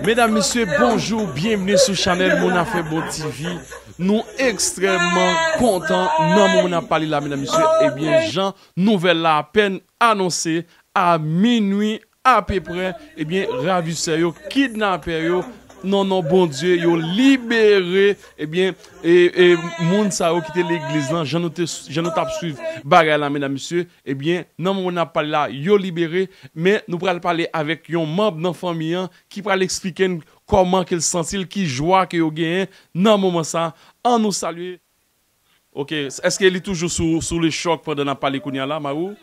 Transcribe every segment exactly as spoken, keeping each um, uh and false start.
Medam, mesye, bonjou, byenvni sou chanèl Moun Afè Bon T V. Nou ekstrèmman kontan nan moman n ap pale la, medam, mesye. Ebyen, jan nouvèl la apèn anonse, a minwi apeprè, ebyen, ravisè yo, kidnapè yo, nan non Bondye, yo libere, ebyen, e, e, moun sa yo ki te legliz lan, jan nou te, jan nou t ap swiv bagay la, medam, mesye, ebyen, nan moman n ap pale la, yo libere, men nou pral pale avèk yon manm nan fanmi an ki pral eksplike n kòman ke l santi l, ki jwa ke yo genyen nan moman sa. Ann nou salye. Ok, èske li toujou sou, sou le chòk pandan n ap pale kounye a la, Marou?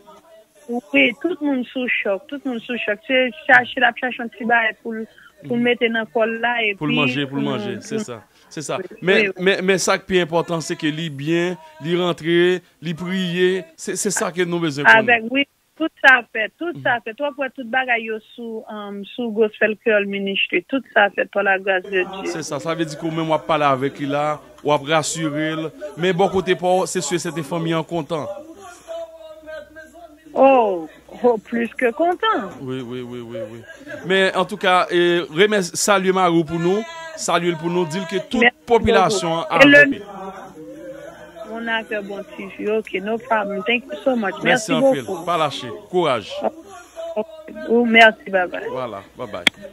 Wi, tout moun sou chòk, tout moun sou chòk. Se chache, l ap chache yon ti bagay pou l, pou l mete nan kò l la, epi pou l manje, pou l manje, se sa. Se sa. Men, men, men sa k pi enpòtan, se ke li byen, li rantre, li priye. Se, se sa ke nou bezwen konnen. Avèk, wi, tout sa fèt, tout sa fèt. W ap wè tout bagay yo sou, um, sou Gospel Creole Ministry. Tout sa fèt pa la gras de Dye. Se sa. Sa vle di ke ou menm w ap pale avèk li la, w ap rasire l. Men bò kote pa w, se si e sèten fanmi an kontan. Oh, oh, plis ke kontan. Wi, wi, wi, wi, wi. Men antouka, e, remèsye, salye Marou pou nou, salye l pou nou, di l ke tout popilasyon an avèk li. Mon affaire bon T V. Ok, no problem. Thank you so much. Mèsi anpil. Pa lache. Kouraj. Ok, mèsi, bye bye. Vwala, bye bye.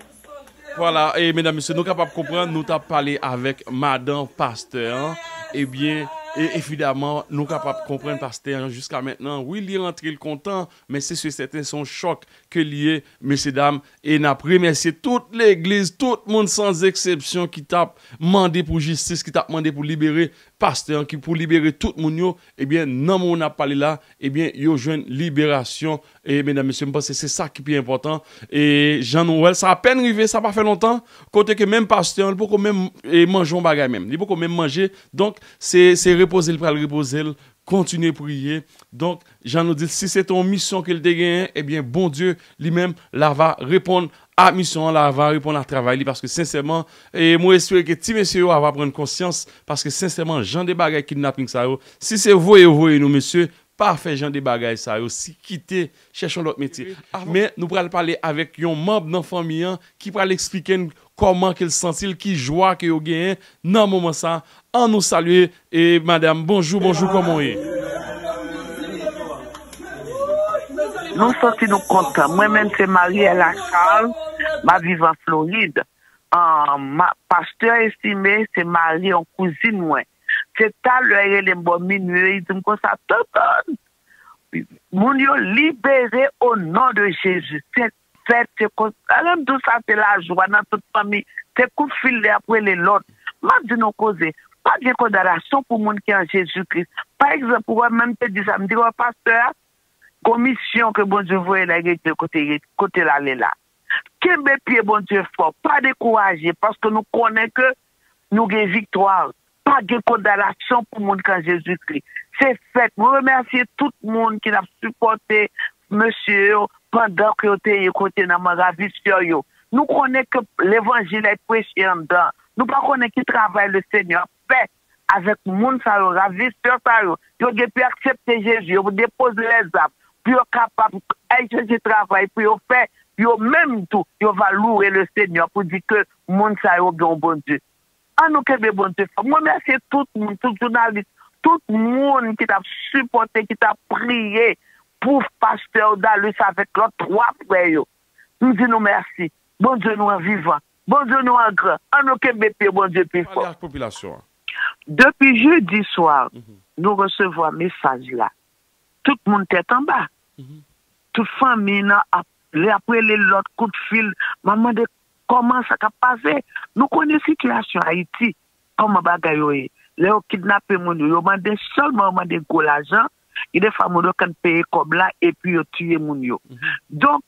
Vwala, e medam, mesye, nou kapab konprann, nou t ap pale avèk madan pastè an. Ebyen, e, evidaman, nou kapab konprann pastè an jiska mentnan. Wi, li rantre, l kontan, men se si e sèten, se yon chòk ke li ye, mesye dam. E n ap remèsye tout legliz, tout moun san eksepsyon ki t ap mande pou jistis, ki t ap mande pou libere pastè an, ki pou libere tout moun yo. Ebyen, nan moman n ap pale la, ebyen, yo jwenn liberasyon. E, medam, mesye, m panse se sa ki pi enpòtan. E, jan nou wè l, sa apèn rive, sa pa fè lontan. Kote ke menm pastè an, li poko menm, e, manje yon bagay menm. Li poko menm manje. Donk, se, se repoze l pral repoze l. Kontinye priye. Donk, jan nou di l, si se te yon misyon ke l te genyen, ebyen, Bondye, li menm, l ava reponn a misyon an, l ava reponn a travay li, paske sensèman, e mwen espere ke ti mesye yo ava pran konsyans, paske sensèman, jan de bagay kidnaping sa yo, si se voye yo voye nou, mesye, pa fè jan de bagay sa yo, si kite, chèche yon lòt metye. Men nou pral pale avèk yon manm nan fanmi an ki pral eksplike n kòman ke l santi l, ki jwa ke yo genyen nan moman sa. Ann nou salye, e, madanm, bonjou, bonjou, kòman w ye? Nou santi nou kontan. Mwen menm se Mariella Charles, m ap viv an Florid. Ah, ma, pastè Estimé, se mari yon kouzin mwen. Se talè l rele m bò minwi, li di m konsa, Tonton, moun yo libere o non de Jezi. Se fèt, se konsa. Lè m di w sa, se lajwa nan tout fanmi. Se kout fil, lè y ap rele lòt. M ap di nou koze. Pa gen kondanasyon pou moun ki an Jezi Kris. Pa egzanp, ou wè, menm te di sa, m di, wè, pastè a, gon misyon ke Bondye voye l, rete kote, kote l ale la. Kenbe pye Bondye fò, pa dekouraje, paske nou konnen ke nou gen viktwa. Pa gen kondanasyon pou moun ki an Jezikri. Se fèt. Mwen remèsye tout moun ki t ap sipòte mesye yo pandan ke yo te ye kote nan men ravisè yo. Nou konnen ke levanjil ap preche anndan. Nou pa konnen ki travay Lesenyè ap fè avèk moun sa yo, ravisè sa yo. Yo gen pou aksepte Jezi, yo depoze lèzam pou yo kapab egzèse travay pou yo fè, yo menm tou, yo va louwe Lesenyè pou di ke moun sa yo gen yon Bondye. Ann nou kenbe Bondye fò. Mwen remèsye tout moun, tout jounalis, tout moun ki t ap sipòte, ki t ap priye pou pastè Odalus avèk lòt twa frè yo. M di nou mèsi. Bondye nou an vivan. Bondye nou an gran. Ann nou kenbe pye Bondye pi fò. Pale ak popilasyon an. Depi jedi swa, nou resevwa mesaj la. Tout moun tèt anba. Tout fanmi nan ap, lè ap rele lòt kout fil. M ap mande kòman sa k ap pase. Nou konnen sitiyasyon Ayiti, kòman bagay yo ye. Lè yo kidnape moun yo, yo mande sèlman, yo mande gwo lajan. Gen de fwa moun yo konn peye kòb la epi yo tiye moun yo. Donk,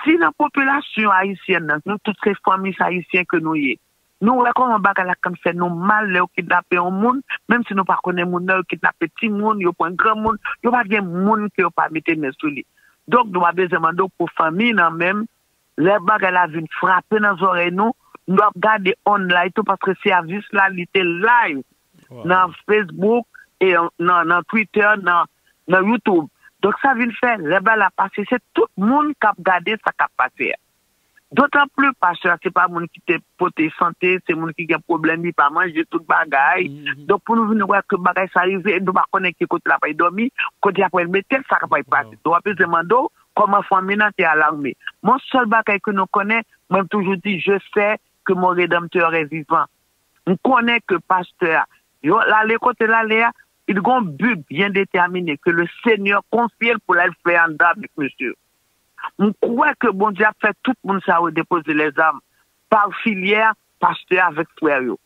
si nan popilasyon ayisyèn nan, nou tout se fanmi ayisyen ke nou ye, nou wè kòman bagay la konn fè nou mal lè yo kidnape yon moun, menm si nou pa konnen moun nan, yo kidnape timoun, yo pran granmoun, yo pa gen moun ke yo pa mete men sou li. Donk, nou pa bezwen mande w pou fanmi nan menm, Lè bagay la vin frape nan zòrèy nou, nou ap gade online tou, paske sèvis la, li te live nan Facebook, e nan, nan Twitter, nan, nan YouTube. Donk, sa vin fè, lè bagay la pase, se tout moun k ap gade sa k ap pase a. Dotan pli, pastè a, se pa moun ki te pote sante, se moun ki gen pwoblèm, li pa manje tout bagay. Donk, pou nou vin wè ke bagay sa rive, nou pa konnen ki kote l ap al dòmi, kote y ap al mete l, sa k ap al pase. Donk, w ap bezwen mande w kòman fanmi nan te alarme. Yon sèl bagay ke nou konnen, mwen, m toujou di, je sais que mon Rédempteur est vivant. M konnen ke pastè a, yo, l ale kote l ale a, il gon bi byen detèmine ke le Senyè konfye l pou l al fè anndan avèk mesye yo. M kwè ke Bondye ap fè tout moun sa yo depoze lèzam pa filyè pastè avèk frè yo.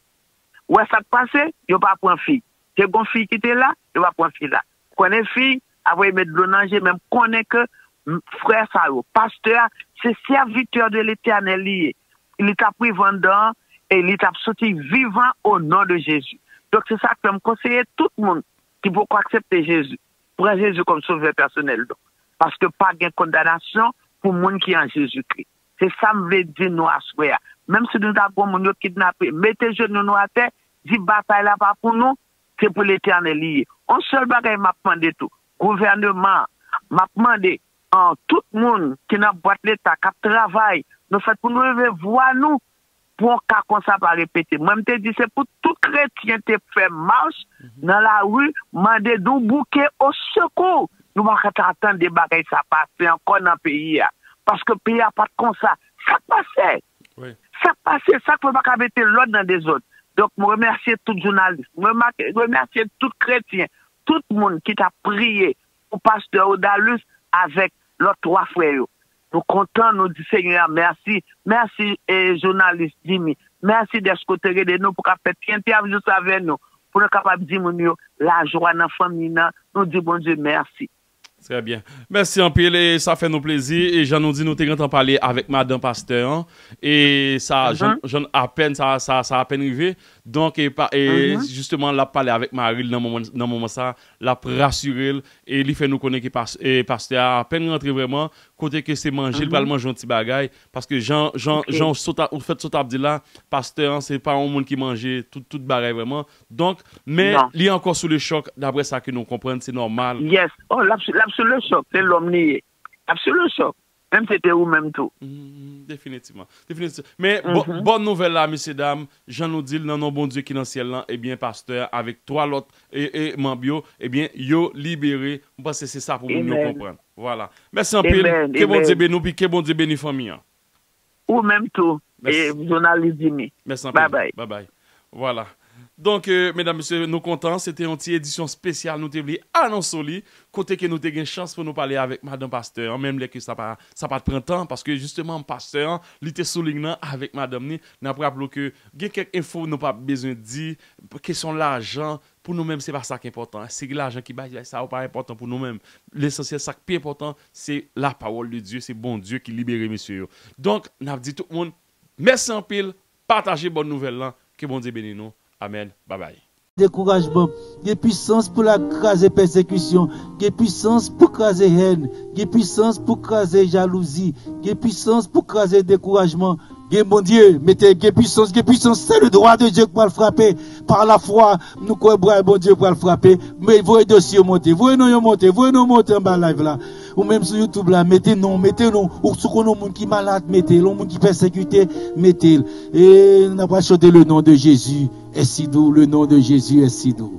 Ou wè sa k pase? Yo pa pran fi. Te gon fi ki te la, yo pa pran fi la. Konnen fi, apre yo met dlo nan je, men m konnen ke m, frè sa yo, pastè a, se sèvitè de Letènèl li ye. Li t ap rive anndan an e li t ap soti vivan o non de Jezi. Donk, se sa k fè m konseye tout moun ki poko aksepte Jezi, pran Jezi kòm sovè pèsonèl nou. Paske pa gen kondanasyon pou moun ki an Jezikri. Se sa m vle di nou aswè a. Menm si nou ta gon moun yo kidnape, mete jenou nou atè, di batay la pa pou nou, se pou Letènèl li ye. Yon sèl bagay m ap mande tou, gouvèneman an, m ap mande an tout moun ki nan bwat Leta, k ap travay, nou fèt pou nou leve vwa nou pou yon ka konsa pa repete. Mwen, m te di se pou tout kretyen te fè mach nan lari, mande nou bouke o sekou. Nou pa ka ta tande bagay sa pase ankò nan peyi a. Paske peyi a pa t konsa. Sa k pase? Sa k pase? Sa k fè yo pa ka mete lòd nan dezòd? Donk, mwen remèsye tout jounalis. Mwen remèsye tout kretyen, tout moun ki t ap priye pou pastè Odalus avèk lòt twa frè yo. Nou kontan, nou di Senyè a mèsi. Mèsi, e, jounalis Jimmy. Mèsi dèske w te rele nou pou ka fè ti entèvyou sa avè nou, pou nou kapab di moun yo lajwa nan fanmi nan. Nou di Bondye mèsi. Trè byen. Mèsi anpil, e sa fè nou plezi. E jan nou di, nou te gentan pale avèk madan pastè an. E sa, jan, jan apèn, sa, sa, sa apèn rive. Donk, e, pa, e jisteman, l ap pale avèk mari l nan moman, nan moman sa, l ap rasire l. E li fè nou konnen ke pas, e pastè a apèn rantre vrèman, kote ke se manje, l pral manje yon ti bagay. Paske jan, jan, jan w sot ap, ou fèt sot ap di la, pastè an, se pa yon moun ki manje tout, tout bagay vrèman. Donk, men li ankò sou le chòk, daprè sa ke nou konprann, se nòmal. Yes. Oh, l ap, l ap sou le chòk, se lòm li ye. L ap sou le chòk. Menm si se te ou menm tou. Mm, definitivman. Definitivman. Men, bòn nouvèl la, mesye dam, jan nou di l, nan non Bondye ki nan syèl lan, ebyen, pastè a avèk twa lòt, e, e, manm yo, ebyen, yo libere. M panse se sa pou moun yo konprann. Vwala. Mèsi anpil. Ke Bondye beni w, pi ke Bondye beni fanmi an. Ou menm tou, e jounalis Jimmy. Mèsi anpil. Babay. Babay. Vwala. Donk, e, medam, mesye, nou kontan. Se te yon ti edisyon espesyal nou te vle anonse w li, kote ke nou te gen chans pou nou pale avèk madan pastè an, menm lè ke sa pa, sa pa t pran tan, paske jisteman pastè an, li te sou liy nan avèk madanm ni. N ap raple w ke gen kèk enfo nou pa bezwen di, kesyon lajan, pou nou menm, se pa sa k enpòtan. Se lajan ki bay, sa yo pa enpòtan pou nou menm. Lesansyèl, sa k pi enpòtan, se la parole de Dieu, se Bondye ki libere mesye yo. Donk, n ap di tout moun, mèsi anpil, pataje bòn nouvèl lan, ke Bondye beni nou. Amèn, babay. Dekourajman, gen pisans pou l al kraze pèsekisyon, gen pisans pou kraze hèn, gen pisans pou kraze jalouzi, gen pisans pou kraze dekourajman. Gen Bondye, mete gen pisans, gen pisans, se le dwa de Dye k pral frape. Pa lafwa, nou kwè bra Bondye pral frape. Men voye dosye yo monte, voye non yo monte, voye non monte anba live la. Ou menm sou YouTube la, mete non, mete non. Ou si w konn yon moun ki malad, mete l. Yon moun ki pèsekite, mete l. E n ap pral chante le non de Jezi est si doux, le non de Jezi est si doux.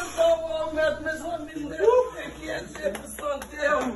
Oh, mèt, mezanmi, m te enkyete pou sante m.